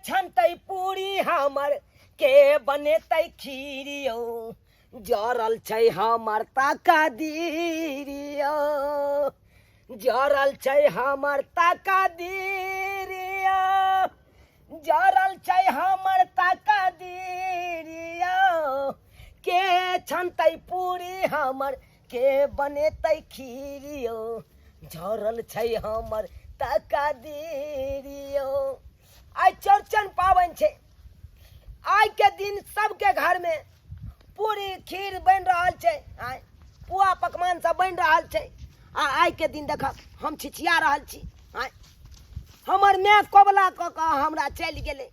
छनतै पूरी हमर, के बनेतै खीर यौ? जरल छै हमर तकदीर यौ, जरल छै हमर तकदीर यौ, जरल छै हमर तकदीर यौ। के छनतै पूरी हमर, के बनेतै खीर यौ? झरल छै हमर तकदीर यौ। आइ चौरचन पाबनि छै। आइ के दिन सबके घर में पूरी खीर बनि रहल छै, आइ पुआ पकवान सब बनि रहल छै। आ आइ के दिन देखब हम छिछिया रहल छी। आइ हमर माय कबला कऽ कऽ हमरा चलि गेलै,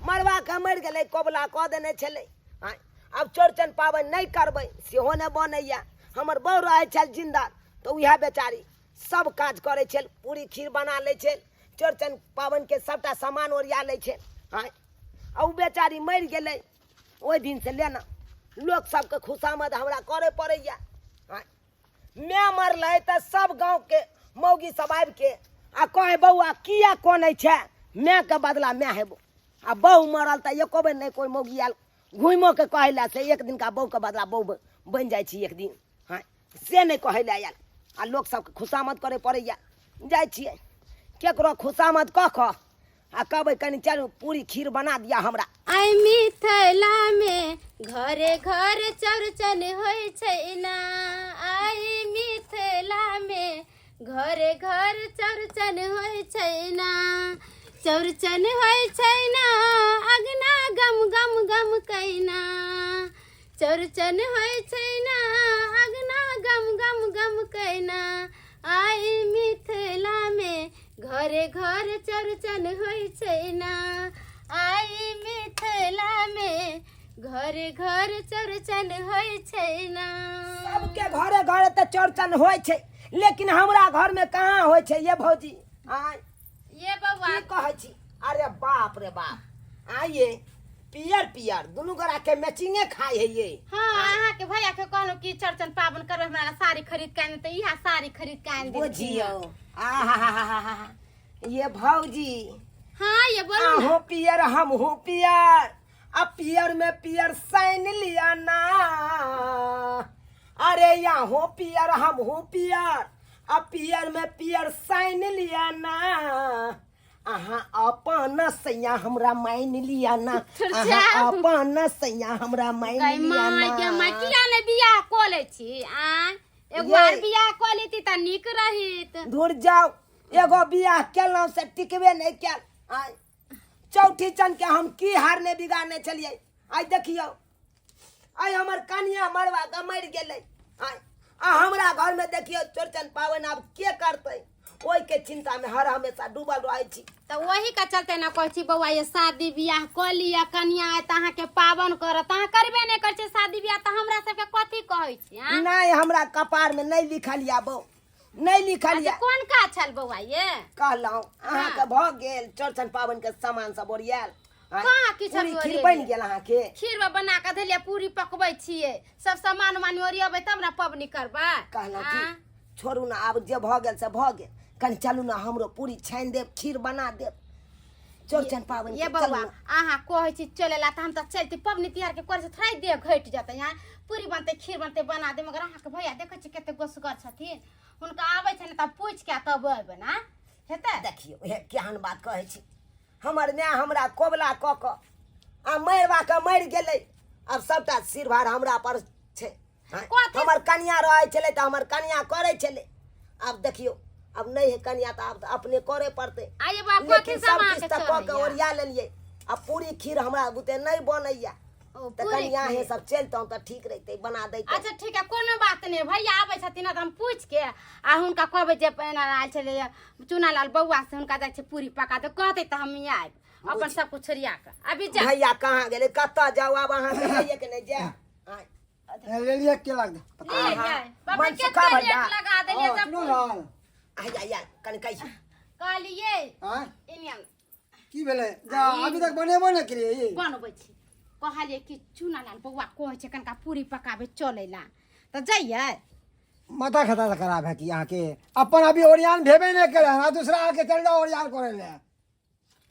मरबा के मरि गेलै, कबला कऽ देने छलै। आइ आब चौरचन पाबनि नहि करबै सेहो नहि बनैया। हमर बहू रहै छल जिन्दा तऽ उएह बेचारी सब काज करै छल, पूरी खीर बना लै छल, चौरचन पाबनिके सबटा सामान ओरिया लै छल। आँय, आ ओ बेचारी मरि गेलै ओहि दिनसँ लेना लोक सबके खुशामद हमरा करय पड़ैया। आँय, माय मरलै तऽ सब गाँवके मौगी सब आबिके आ कहै, बौआ किया कनै छै, मायके बदला माय हेबो। आ बहु मरल तऽ एको बेर नहि कोइ मौगी आयल घुमिओ के कहै लए से एक दिनका बहुके बदला बहु बनि जाइ छी एक दिन। हँ, से नहि कहै लए आयल। आ लोक सबके खुशामद करय पड़ैया। जाइ छियै केकरो खुशामद कऽ कऽ आ कहबै कनि चलू पूरी खीर बना दिअ हमरा। आइ मिथिला में घरे घर चौरचन होइ छै ना, आइ मिथिला में घरे घर चौरचन होइ छै ना, चौरचन होइ छै ना, अगना गम गम गम कैना, चौरचन होइ छै ना, अगना गम गम गम कैना, आइ मिथिला में घरे घर चौरचन होइ छै ना, आइ मिथिला में घरे घर चौरचन होइ छै ना। सबके घरे घरे तऽ चौरचन होइ छै, लेकिन हमरा घर में कहाँ होइ छै ये भौजी? आय ये बौआ की कहै छी? अरे बाप रे बाप, आइए पियर पियर दुनू गोरा के मैचिंगे खाइ है ये। हाँ, अहाँ के भैया के कहलहुँ कि चौरचन पाबनि करबै, हमरा ला साड़ी खरीद के आनि, तऽ इएह साड़ी खरीद के आनि देलखिन। बुझियौ, आहा ये भौजी। हाँ ये बोलू ना। अहूँ पियर हमहूँ पियर, आ पियर में पियर साइन लिया ना। अरे यहाँ पियर हमहूँ पियर, आ पियर में पियर साइन लिया ना। अहाँ अपन सैया हमरा मान लिया ना, अहाँ अपन सैया हमरा मान गै लिया माय गे माय, ना। किया नहि बियाह कऽ लै छी? आँय, एगो ये। आर बियाह कऽ लेती तऽ नीक रहित। धुर जाउ, एगो बियाह केलहुँ से टिकबे नहि कयल। आँय, चौठी चन के हम की हारने बिगाड़ने छलियै? आइ देखियौ, आइ हमर कनिया मरवा के मरि गेलै। आइ आ हमरा घरमे देखियौ चौरचन पाबनि आब के करतै, ओहिके चिंतामे हर हमेशा डूबल रहै छी। तऽ ओही के चलते ने कहै छी बौआ, ये शादी बियाह कऽ लिअ, कनिया आयत अहाँके पाबनि करत। अहाँ करबे नहि करै छी शादी बियाह तऽ हमरा सबके कथी कहै छी? आँय? नहि, हमरा कपारमे नहि लिखल यऽ बौ, नहि लिखल अच्छा, यऽ। कोन काज छल बौआ ये? कहलहुँ अहाँके भऽ गेल चौरचन पाबनिके सामान सब ओरियायल? आँय, कहाँ किछु पूरी अभी खीर ओरिएलियै? बनि गेल अहाँके? खीर बना कऽ देलियै, पूरी पकबै छियै, सब सामान उमान ओरियेबै तब ने पबनी करबै। कहलहुँ कि आँय? छोड़ू ने, आब जे भऽ गेल से भऽ गेल। कनि चलू ने, हमरो पूरी छानि देब, खीर बना देब चौरचन पाबनि ये के, चलू बौआ ने। अहाँ कहै छी चले ला तऽ हम तऽ चलती। पबनी तिहार के करै छै थोड़ा देह घटि जेतै। यहाँ पूरी बनतै खीर बनतै बना दे, मगर अहाँके भैया देखै छी कते गोसगर छथिन, हुनका आबै छै ने तब पूछि के तब अयबै ने हेतै। देखियौ हे केहन बात कहै छी। हमर माय हमरा कोबला कऽ कऽ आ मरबा के मरि गेलै, आब सबटा सिरभार हमरा पर छै। आँय, कथी? हमर कनिया रहै छलै तऽ हमर कनिया करै छलै। आब देखियौ, आब नहि है कनिया तऽ आब तऽ अपने करे पड़तै। आइए बाप, कथी लेकिन सब सामान किछु के तऽ कऽ के चढ़ैया? ओरिया लेलियै, आ पूरी खीर हमरा बुते नहि बनैया। ओ, तऽ पूरी कनि अहें खीर। सब चलितहुँ तऽ ठीक रहितै, बना दैतहुँ। अच्छा ठीक है, कोनो बात नहि। भैया आबै छथिन ने तऽ हम पूछि के आ हुनका कहबै जे एना आयल छलै चुनालाल बौआ, से हुनका जाइ छै पूरी पका दे, कहतै तऽ हम आयब अपन सब कुछ छोड़िया कऽ। अभी जा। भैया कहाँ गेलै? कतऽ जाउ आब? अहाँके जाइए के नहि जायब? आँय। लेलियै केला के। ले जाय बाप रे, मन सुखा कते भैया। रेट लगा देलियै हाँ, सब। चुनलाल। आइ आइ आइ कनि कहियौ। कहलियै आँय एनिया। की भेलै? जा अभी तक बनेबो नहि केलियै ई। बनबै छी। कहलियै कि चुनालाल बौआ कहै छै कनिका पूरी पकाबै चलै ला, तऽ जइयै? माथा खता खराब है कि अहाँके? अपन अभी ओरियान भेबे नहि केलै हन आ दूसरा आके चल जाओ ओरियान करे ले।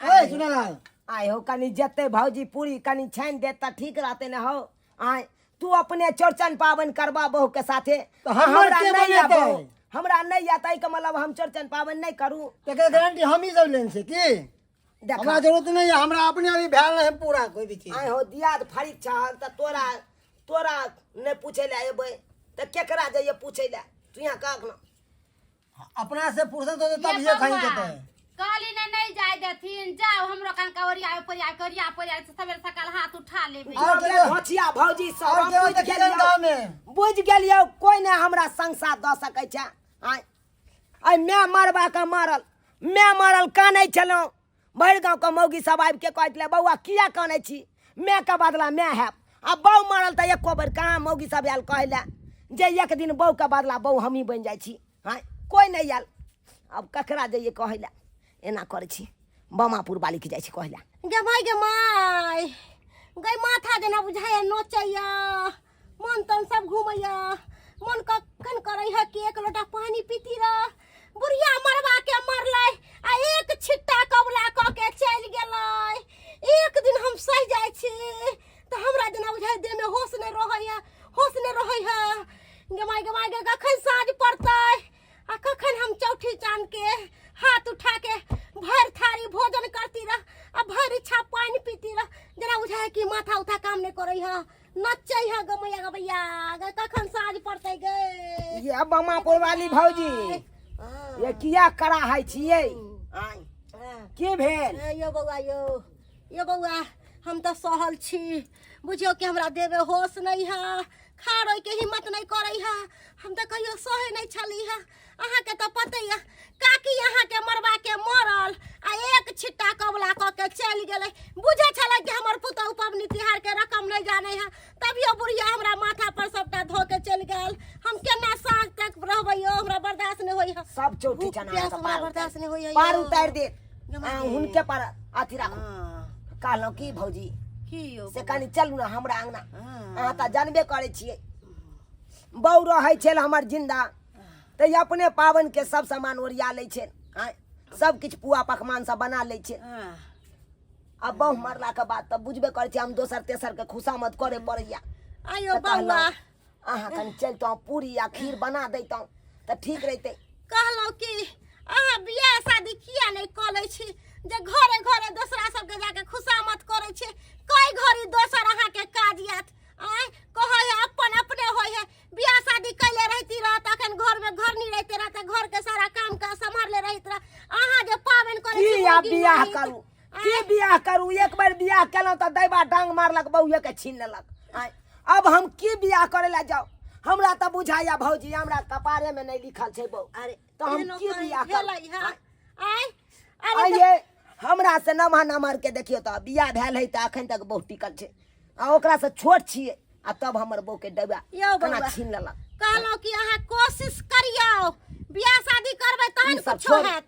ए चुनालाल, आय हो कनी जेतै भौजी पूरी कनी छानि देत तऽ ठीक रहतै ने हौ। आय तू अपने चौरचन पाबनि करबा बहू के साथे, तऽ हमर हमरा के नहि यऽ बनेतै? बहू, हमरा नहि यऽ ताहिके मतलब हम चौरचन पाबनि नहि करू? तकर गारंटी हमही सब लेने छी की? देखा। हमरा जरूरत नहीं है, हमरा अपने अभी भेल नहीं पूरा कोई भी चीज। आय हो दियाद फरिक छहक तऽ तोरा तोरा नहि पूछै लए एबै तऽ केकरा जइयै पूछै लए? तू यहाँ कहक ने। अपना से फुर्सत होते तब ये ये कहीं बौआ, जेते। कहली ने नहीं जाय देथिन, जाओ हमरो कनका ओरिया पोरिया के ओरिया पोरिया के सवेरे सकाल हाथ उठा लेबै। और के केओ- घोचिया भौजी सब और हम केओ बुझि देखियन गेलियौ। गाँव में। बुझि गेलियौ, कोइ नहि हमरा संग साथ दऽ सकै छै। आँय आइ माय मरबा के मारल, माय मारल कानै छलहुँ, भरि गाँवके मौगी सब आबि के कहैत छलै बौआ किया कानै छी, मायके बदला माय हैब। आ बहू मारल तऽ एको बेर कहाँ मौगी सब आयल कहै लए जे एक दिन बहूके बदला बहू हमही बनि जाइ छी। आँय कोइ नहि आयल, आब ककरा जइयै कहै लए? एना करै छी, बमापुर बालीके जाइ छी कहै लए। गे माय, गे माय, गै माथा जेना बुझाइया नोचैया, मन तन सब घूमैया, मन कखन करै है कि एक लोटा पानी पीती रह। बुढ़िया मरबा के मरलै आ एक छिट्टा कबला कऽ के चलि गेलै। एक दिन हम सहि जाइ छी तऽ हमरा जेना बुझाइ देहमे होश नहि रहैया, होश नहि रहै है। गे माय, गे माय, गे कखन साँझ पड़तै आ कखन हम चौठी चाँद के हाथ उठा के भरि थारी भोजन करती रह आ भरि इच्छा पानि पीती रह। जेना बुझाइ कि माथा उथा काम नहि करै है, नचै है गमैया गमैया गे, कखन साँझ पड़तै गे? ये बमापुर वाली भौजी, ये किया करा है छियै? आँय, की भेल? ए, यो बौआ, यो यो बौआ, हम तऽ सहल छी, बुझियौ कि हमरा देहमे होश नहि है, खा के हिम्मत नहि करै है। हम तऽ कहियो सहे नहि छली है। अहाँके तऽ पते यऽ, काकी अहाँके मरबा के मरल आ एक छिट्टा कबला कऽ के चलि गेलै। बुझै छलै कि हमर पुतहु पबनी तिहार के रकम नहि जानै है, तभियो बुढ़िया हमरा माथा पर सबटा धो के चलि गेल। हम केना साँझ तक रहबै यौ? हमरा बर्दाश्त नहि होइ है। सब चौठी भूख चना प्यास के हमरा पार बर्दाश्त नहि होइए। पार यौ। उतारि देत। गमा अहाँ गे। हुनके पर अथी राखू। हाँ, कहलहुँ की भौजी, की यौ से बौआ? कनि चलू ने हमरा अंगना। हाँ। अहाँ तऽ जानबे करै छियै, बहू रहै छल हमर जिन्दा तऽ ई अपने पाबनिके सब सामान ओरिया लै छै, आँय सब किछु पुआ पकवान सब बना लै छै। हाँ। आ बहू मरलाके बाद तऽ बुझबे करै छियै, हम दोसर तेसरके खुशामद करे पड़ैया। आयो तऽ कहलहुँ, बौआ, अहाँ कनि चलितहुँ, पूरी आ खीर बना दैतहुँ तऽ ठीक रहितै। कहलहुँ कि अहाँ बियाह शादी किया नहि कऽ लै छी जे घरे घरे दोसरा सबके जाके खुशामद करै छी? कई घड़ी दोसर अहाँके काज आयत? आँय, कहै है अपन अपने होइ है। बियाह शादी कैले रहती रह तखन घरमे घरनी रहिते रह तऽ घरके सारा काम काज सम्हारले रहित रह। अहाँ जे पाबनि करै की छी आब मौगी बियाह नाहित। करू? की बियाह करू? एक बेर बियाह केलहुँ तऽ दैबा डांग मारलक, बहुए के छीन लेलक। आँय अब हम की बियाह करे ला जाउ? हमरा तऽ बुझाइया भौजी, हमरा कपारे में नहि लिखल छै बहू। अरे तऽ हम एहनो की करै बियाह करू? भेलै हँ? आँय, अरे आइये हमरा से नमहर नमहर के देखियौ तऽ बियाह भेल है तऽ अखन तक बहु टिकल छै, आ ओकरा से छोट छियै आ तब हमर बहू के डबा यौ केना बौआ। छीन लेलक। कहलहुँ कि अहाँ कोशिश करियौ, बियाह शादी करबै तहन ई सब कुछो छोड़ू। हैत।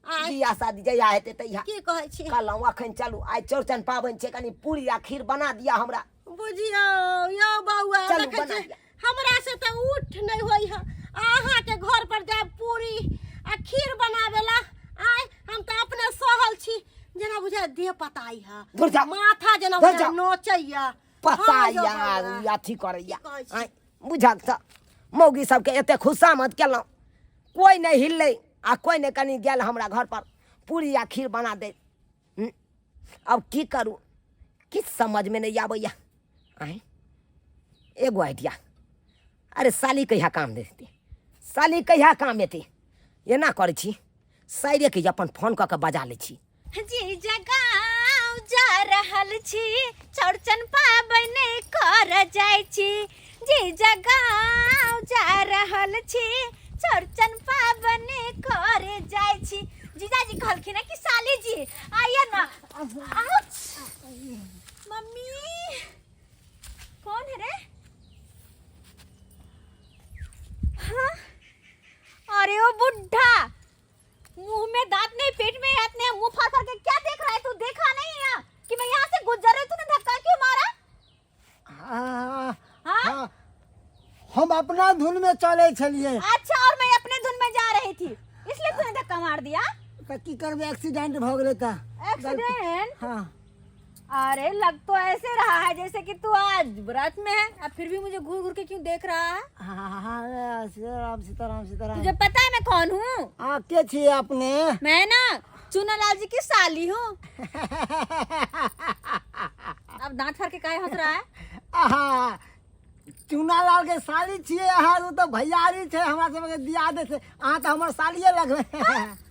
आँय, बियाह शादी जहिया हेतै तहिया। की कहै छी? कहलहुँ अखन चलू, आइ चौरचन पाबनि छै, कनि पूरी आ खीर बना दिअ हमरा। बुझियौ यौ बौआ, चलू, देखै बना छी दिअ। हमरा से तऽ उठ नहि होइ है, आ अहाँके घर पर जायब पूरी आ खीर बनाबे ला? आँय, हम तऽ अपने सहल छी, जेना बुझाय देह पताई है, धुर जाउ। माथा जेना धुर बुझाय जाउ। नोचैया। पता हाँ यौ या बौआ। अथी करैया। की कहै छी? आँय, बुझक तऽ मौगी सबके एते खुशामद केलहुँ, कोइ नहि हिललै आ कोइ नहि कनि गेल हमरा घर पर पूरी आ खीर बना दे। अब की करू, किछु समझमे नहि आबैया। आँय, एगो आइडिया। अरे साली कहिया काम देतै? साली कहिया काम एतै? एना करै छी, साइरेके अपन फोन कऽ के बजा लै छी। जी जगाव जा रहल छी, चौरचन पाबनि कर जाइ छी। जी जगाव जा रहल छी, चौरचन पाबनि कर जाइ छी। जीजाजी कहलखिन है कि साली जी आइए ना। आउच! मम्मी, कौन है रे? हाँ, अरे ओ बुढ़ा, मुंह में दांत नहीं, पेट में हाथ नहीं, मुंह फाड़ फाड़ के क्या देख रहा है तू? देखा नहीं है कि मैं यहाँ से गुजर रही, तूने धक्का क्यों मारा? हाँ। हाँ? हाँ, हम अपना धुन में चले छलिए। अच्छा, और मैं अपने धुन में जा रही थी, इसलिए तूने धक्का मार दिया? तऽ की करबै, एक्सीडेंट भऽ गेलै तऽ। एक्सीडेंट? हाँ। अरे लग तो ऐसे रहा है जैसे कि तू आज व्रत में है, अब फिर भी मुझे घूर घूर के क्यों देख रहा है? हाँ, सीताराम सीताराम सीताराम। तुझे पता है मैं कौन हूँ? हाँ, के छियै अपने? मैं ना चुनालाल जी की साली हूँ। अब दांत फाड़ के काहे हंस रहा है? आहा, चूनालाल के साली छियै अहाँ? ओ तऽ भैयारी छै, हमरा सबके दिया दे छै। अहाँ तऽ हमर सालिये लगबै।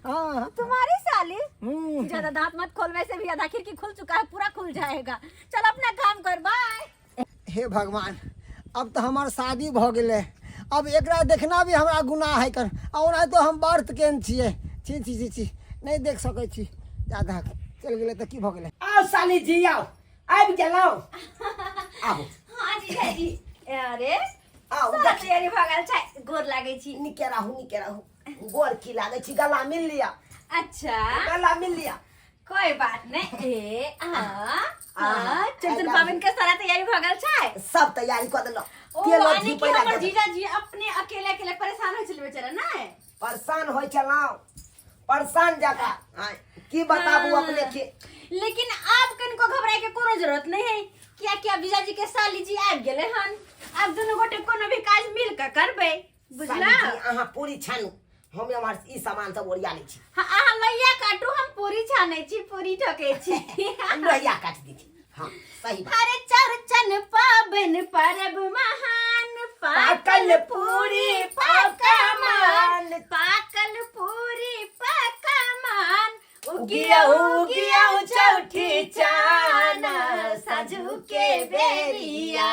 हाँ। तुम्हारी साली? हम्म। ज्यादा दांत मत खोल, वैसे भी आधा खिड़की खुल चुका है, पूरा खुल जाएगा। चल अपना काम कर, बाय। हे भगवान, अब तऽ हमर शादी भऽ गेलै, अब एकरा देखना भी हमरा गुनाह है कर। और तो हम व्रत केने छियै। छी छी छी छी, नहि देख सकै छी जादा। चलि गेलै तऽ की भऽ गेलै? आओ साली जी, आओ, आबि गेलहुँ, आबू। हाँ जीजा जी, अरे आउ। सब तैयारी भऽ गेल छै, गोर लागै छी। नीके रहू, नीके रहू। गोर की लागै छी, गला मिल लिया। अच्छा। गला मिल लिया। कोई बात नहीं। ए आ आ चौरचन आ, पाबनि के सारा तैयारी भऽ गेल छै? सब तैयारी कऽ देलहुँ। ओ तेल और यानी घी कि पैदा हमर कऽ देलहुँ। जीजा जी अपने अकेले अकेले परेशान होइ छलै बेचारा, नहि? परेशान होइ छलहुँ, परेशान जकाँ। आँय, की बताबू हाँ। अपने के। लेकिन आब कनिको घबराए के कोनो जरूरत नहीं है, कियाकि अब जीजाजी के साली जी आबि गेलै हन। आब दुनू गोटे कोनो भी काज मिल के करबै, बुझला? साली जी, अहाँ पूरी छानू, हम एम्हर ई सामान सब ओरिया लै छी। हाँ, अहाँ लोहिया काटू, हम पूरी छानै छी, पूरी ठोकै छी। हम लोहिया काटि दै छी। हाँ, सही बात। अरे चौरचन पाबनि परब महान, पाकल पूरी पकवान, पाकल पूरी पकवान, उगिया उगिया चौठी चान साझू के बेरिया,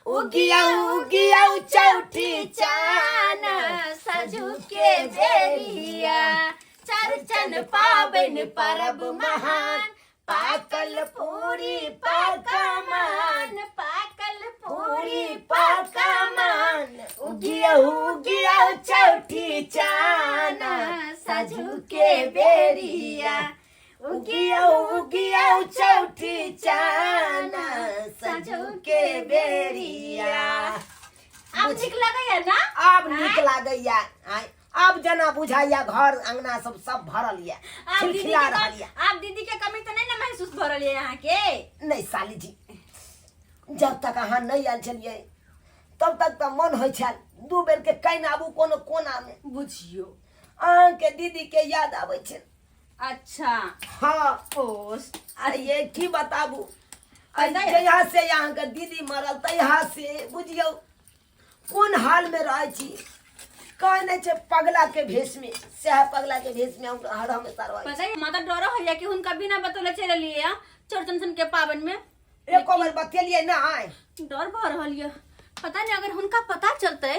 उगिया उगिया चौठी चान साझू के बेरिया, चौरचन पाबनि परब महान, पाकल पूरी पकवान, पाकल पूरी पकवान, उगिया उगिया चौठी चान साझू के बेरिया, उगिया उगिया चौठी चान साझू के बेरिया। आब नीक लगैया ना? आब नीक लागैया। आँय, आब जेना बुझाइया घर अंगना सब सब भरल यऽ, आब दीदी खिलखिला के रहल यऽ। आब दीदी के कमी तऽ नहि ने महसूस भऽ रहल यऽ अहाँके? नहि साली जी, जब तक अहाँ नहि आयल छलियै तब तक तऽ मन होइ छल दू बेर के कानि आबू कोनो कोनामे। बुझियौ, अहाँके दीदी के याद आबै छै। अच्छा। हाँ। ओ अरे ये की बताबू, पता है? जहिया से अहाँके दीदी मरल तहिया से बुझियौ कोन हाल में रहै छी। कहै नहि छै पगला के भेष में, सएह पगला के भेष में हम हर हमेशा रहै छी। पता है, माता डर होइया कि हुनका बिना बतौले चलि एलियै चौरचन सन के पाबनि में। एको बेर बतेलियै नहि। डर भऽ रहल यऽ, पता नहि अगर हुनका पता चलतै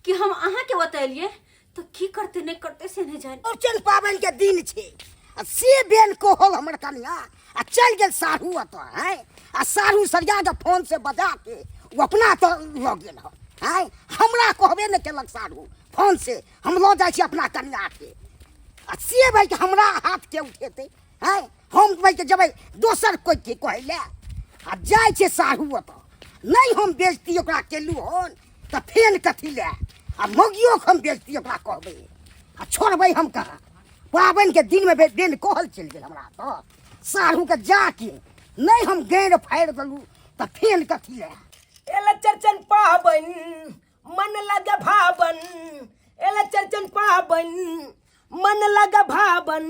कि हम अहाँके बतेलियै तऽ की करतै नहि करतै से नहि जानि। चौरचन पाबनि के दिन छै आ से बेन कहल हमर कनिया आ चलि गेल साढ़ू ओतऽ। हैं, आ साढ़ू सरिया के फोन से बजा के ओ अपना तऽ लऽ गेल हन। हैं, हमरा कहबे नहि केलक साढ़ू फोन से, हम लऽ जाइ छी अपना कनिया के। आ से भाई के हमरा हाथ के उठेतै? हैं, हम भाई के जेबै दोसर कोइ के कहै लए? आ जाइ छै साढ़ू ओतऽ, नहि हम बेजती ओकरा केलहुँ हन तऽ फेन कथी लए? आ मौगियोके हम बेजती ओकरा कहबै आ छोड़बै हम कहाँ? पाबनिके दिनमे बेन कहल चलि गेल हमरा तऽ साढ़ूके जाके नहि हम गैर फाड़ि देलहुँ तऽ फेन कथी लए? एला चरचन पाबन मन लग भावन, एला चरचन पाबन मन लग भावन,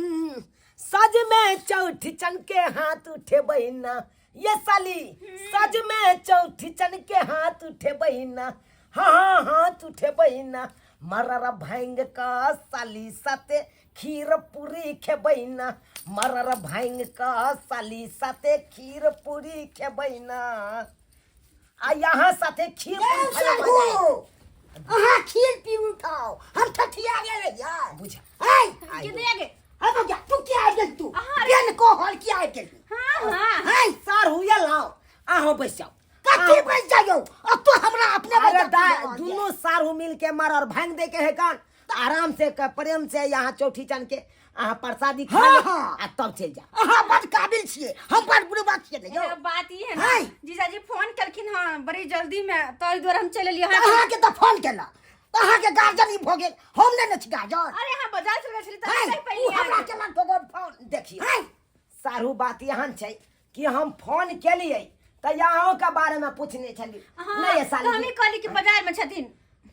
सज में चौठ चन के हाथ उठे बहिना। ये साली, सज में चौठ चन के हाथ उठे बहिना, हाँ हाँ हाथ उठे बहिना, मरर भांग का साली साथे खीर पूरी खेबैना, मरर भांग का साली साथे खीर पूरी खेबैना। आ यहाँ साथे खीर पूरी खाय ला मजा आयत। अहाँ खीर पी उठाओ, हम ठठिया गेल यार। बुझ आय के दया गे। अब क्या तू क्या आबि गेल तू? अहाँ बेन कहल की आबि गेल? हाँ हाँ। आय सार हुए लाओ, अहाँ बैस जाओ। कथी बैस जाइयो? अब तो हमरा अपने अरे बैस दा जाइयो। दुनू सारू मिल के मर और भांग दे के है कान आराम से प्रेम से यहाँ चौठी चांद के अहाँ प्रसादी खा हाँ, ले हाँ। आ तब चलि जाओ। अहाँ बड काबिल छियै, हम बड बुढ़बा छियै ने यौ। ए, बात ई है ना, हाय। जीजाजी फोन केलखिन हँ बड़ी जल्दी में, तो दुआरे हम चलि एलियै। तऽ अहाँके तऽ फोन केलक तऽ अहाँके गार्जियन ई भऽ गेल, हम नहि ने छी गार्जियन। अरे अहाँ बाजार चलि गेल छलियै तऽ हाय, हम ओ पहिले हमरा आबि केलक भगवान फोन। देखियौ हाय। सारू, बात एहन छै कि हम फोन केलियै तऽ अहूँके बारेमे पूछने छलियै। हाँ, नहि ये साली तऽ हमही कहली कि बाजार में छथिन।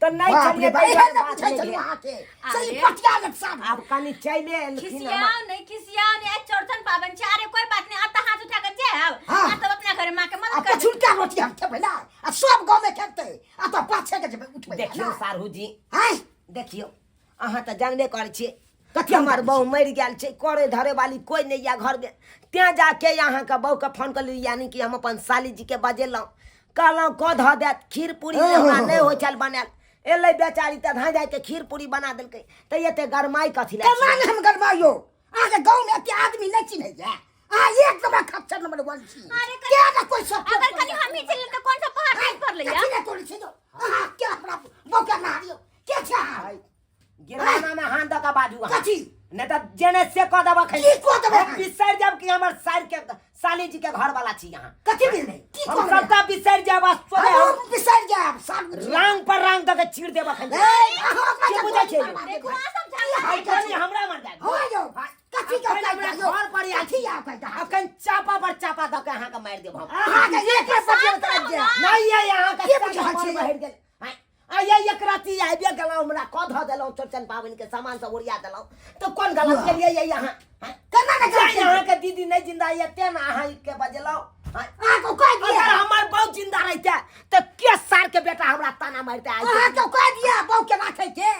तऽ नहि बाप रे छलियै, बाप, ताहि एहन दुआरे ने बात पूछै नहि छलहुँ भेल। अहाँके से ई अरे। पटिया लग साफ। आब कनि चलि एलखिन हमर। खिसियाओ नहीं, खिसियाओ नहीं, आज चौरचन पाबनि छै। अरे कोई बात नहीं, आता हाथ उठा के जायब हाँ। आ तब अपना घर माँ के आ मदद कर। पछुलका रोटी हम खेबै ना, आ सब गाँव में खेतै, आ तऽ पाछे के जेबै उठबै। देखियौ साढ़ू जी, आँय? देखियौ, अहाँ तऽ जानबे करै छियै कथी हमर बहू मरि गेल छै, करे धरे वाली कोइ नहि यऽ घरमे। तेँ जाके अहाँके बहूके फोन कऽ यानी कि हम अपन साली जीके बजेलहुँ, कहलहुँ कऽ धऽ देत खीर पूरी, हमरा नहि होइ छल बनायल। एलै बेचारी तऽ धाँइ जाके खीर पूरी बना देलकै। तऽ एते गरमाइ कथी लए? केना ने हम गरमाइयो? अहाँके गाँव में एते आदमी नहि चिन्हैया, अहाँ एक नंबर खच्चर नंबर वन छी। अरे कनि- के ने कोइ सब अगर कनि हमही चलि तऽ कौन सा पहाड़ टूटि पड़लै? कथी ले तोड़ै छै यौ? अहाँ के हमरा बहू के नहारियौ? के छै अहाँ? गिरवाना में हाथ दऽ कऽ बाजू अहाँ। कथी? नहि तऽ जेने से कऽ देबऽ। की कऽ देबै? हम बिसरि जायब कि हमर सार के साली जी के घर वाला छी अहाँ। कथी भेलै? की हम कऽ देबै? सबटा बिसरि जायब आ सोझे हम हम बिसरि जायब साल रांग पर रांग दऽ के चीर देब अखन। ए, अहाँ अपना की बुझै छियै? देखू अहाँ सब झगड़ा। आइ कनि हमरा मर जायब। हो यौ, कथी के अखन हमरा घर पर आयल। कथी आब कहै? अखन चापा पर चापा दऽ के अहाँके मारि देब हम। अहाँके एक बेर बतिया तरफ जायब। नहि ये अहाँके की बुझल चापा पर छियै? बहरि गेल। आँय, आइ एक राति आबि गेलहुँ, हमरा कऽ धऽ देलहुँ, चौरचन पाबनि के सामान सब ओरिया देलहुँ, तऽ कोन गलत केलियै ये अहाँ? आँय? केना ने गलत जाहि अहाँके दीदी नहि जिंदा ये तें ने अहाँ के बजेलहुँ। आँय? अहाँके कहि दिया अगर हमर बहू जिंदा रहिते तऽ के सार के बेटा हमरा ताना मारिते आइ? अहाँके कहि दिया बहू के राखै के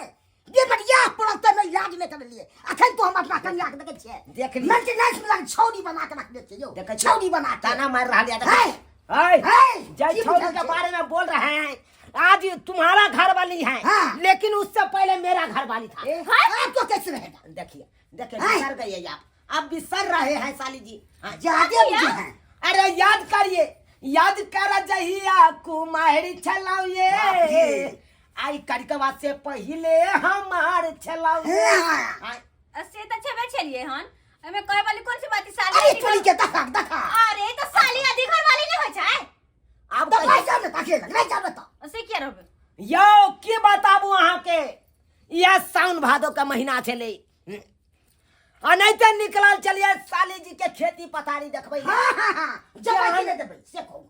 जे बढ़िया पड़ल तऽ नहि याद नहि करलियै। अखन तो हम अपना कन्या के देखै छियै। देख लियौ। मेंटेनेंस में लग छौरी बना के रखने छियै यौ। देखै छियै? छौरी बना के ताना मार रहा है। है। है है, जय की छौरी बुझल के छै? बारे में बोल रहे हैं, आज तुम्हारा घर वाली है। हाँ। लेकिन उससे पहले मेरा घर वाली था। आपको कैसे रहेगा? देखिए देखिए, है। बिसर गए आप, आप बिसर रहे हैं साली जी। हाँ। ज्यादे बुझे हैं। अरे याद करिए, याद कर जहिया कुमारी छलाउ ये। बाप रे। आई करिकवा से पहिले हमार छलाउ ये। हाँ। से तऽ छेबे छलियै हन, एहिमे कहै वाली कोन सी बात है, साली अरे आदि चोरी घर- के दखा दखा। अरे तऽ साली आदि घर वाली नहि होइ छै। आब तऽ कहिए। नहीं जाने ताके नहीं जाने तो से किया रहबै? यौ की बताबू अहाँके, इएह साउन भादो के महीना छलै, अनाहिते निकलल चलिए साली जी के खेती पथारी देखबै। हाँ हाँ हाँ, जबै कि नहीं देबै से कहू।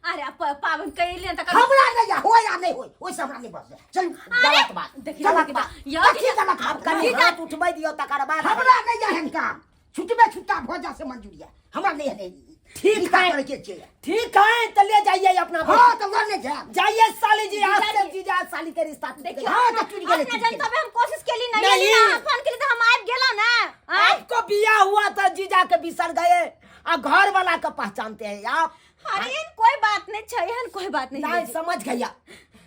अरे पाबनि कैलियै तऽ हमरा नहीं या हो या नहीं होय, ओइसे हमरा नहीं बस। चलू। गलत बात। देखियौ, गलत देखियौ। बात। यौ, कथी गलत आब बात? कनि हाथ उठबै दियौ तकर बाद। हमरा नहीं या एहन काम, छुटबे छुट्टा भऽ जा से मंजूर या, हमरा नहीं है। ठीक है। करे के छै। ठीक है तो ले जाइए अपना। हाँ तो लड़ने जायब। जाइए साली जी, आज से जीजा साली के रिश्ता टूट देखियौ, गया। हाँ, तऽ टूटि गेलै, अपना टूटि जन गेलै। तबे हम कोशिश केली नहीं नहीं। एली ना, फोन केली तऽ हम आबि गेलहुँ ना। आँय? आपको बिया हुआ था जीजा के बिसर गए आ घर वाला के पहचानते हैं आप। अरे एहन कोई बात नहीं छै, एहन कोई बात नहीं। नहीं समझ गया,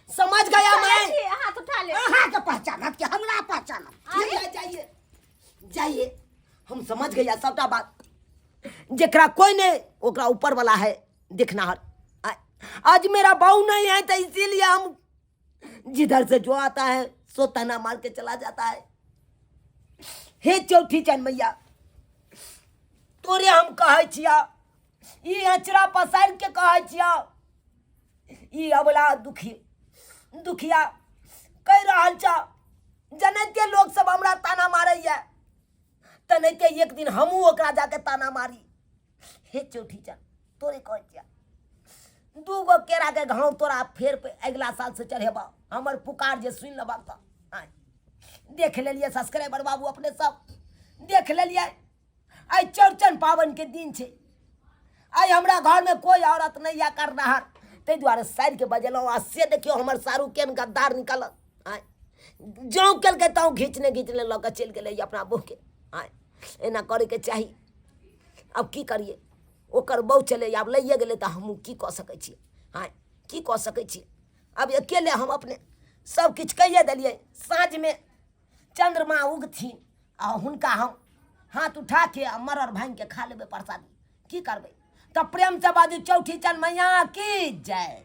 समझ गया मैं। छी, हाथ उठा ले। अहाँके पहचानत कि हमरा पहचानत? जाइए जाइए जाइए, हम समझ गया सबटा बात। जेकरा कोई नहीं ओकरा ऊपर वाला है देखनाहर। आज मेरा बहू नहीं है तो इसीलिए हम जिधर से जो आता है सो ताना मार के चला जाता है। हे चौथी चन मैया, तोरे हम कहै छिया, ई अचरा पसारि के कहै छिया, ई अबला दुखी दुखिया कहि रहल छ, जनैते लोक सब हमरा ताना मारैया तनैते एक दिन हमहूँ ओकरा जाके ताना मारी। हे चौठी चन, तोरे कहै छिया, दू गो केरा के घाव तोरा फेर पे अगिला साल से चढ़ेबा, हमर पुकार जे सुनि लेबक तऽ। आँय, देख लेलियै सब्सक्राइबर बाबू, अपने सब देख लेलियै, आइ चौरचन पाबनिके दिन छै, आइ हमरा घरमे कोइ औरत नहि यऽ करनाहर, ताहि दुआरे सारिके बजेलहुँ आ से देखियौ हमर सारू केहन गद्दार निकलल। आँय, जँ केलकै तँ घिचने घिचने लऽ कऽ चलि गेलै अपना बहूके। आँय, एना करैके चाही? आब की करियै, ओकर बहू छलै, आब लैए गेलै तऽ हमहूँ की कऽ सकै छियै? आँय, की कऽ सकै छियै? आब अकेले हम अपने सब किछु कैये देलियै। साँझमे चंद्रमा उगथिन आ हुनका हम हाथ उठा के आ मरड़ भांगि के खा लेबै प्रसादी, की करबै? तऽ प्रेम से बाजू चौठी चंद मैया की जय।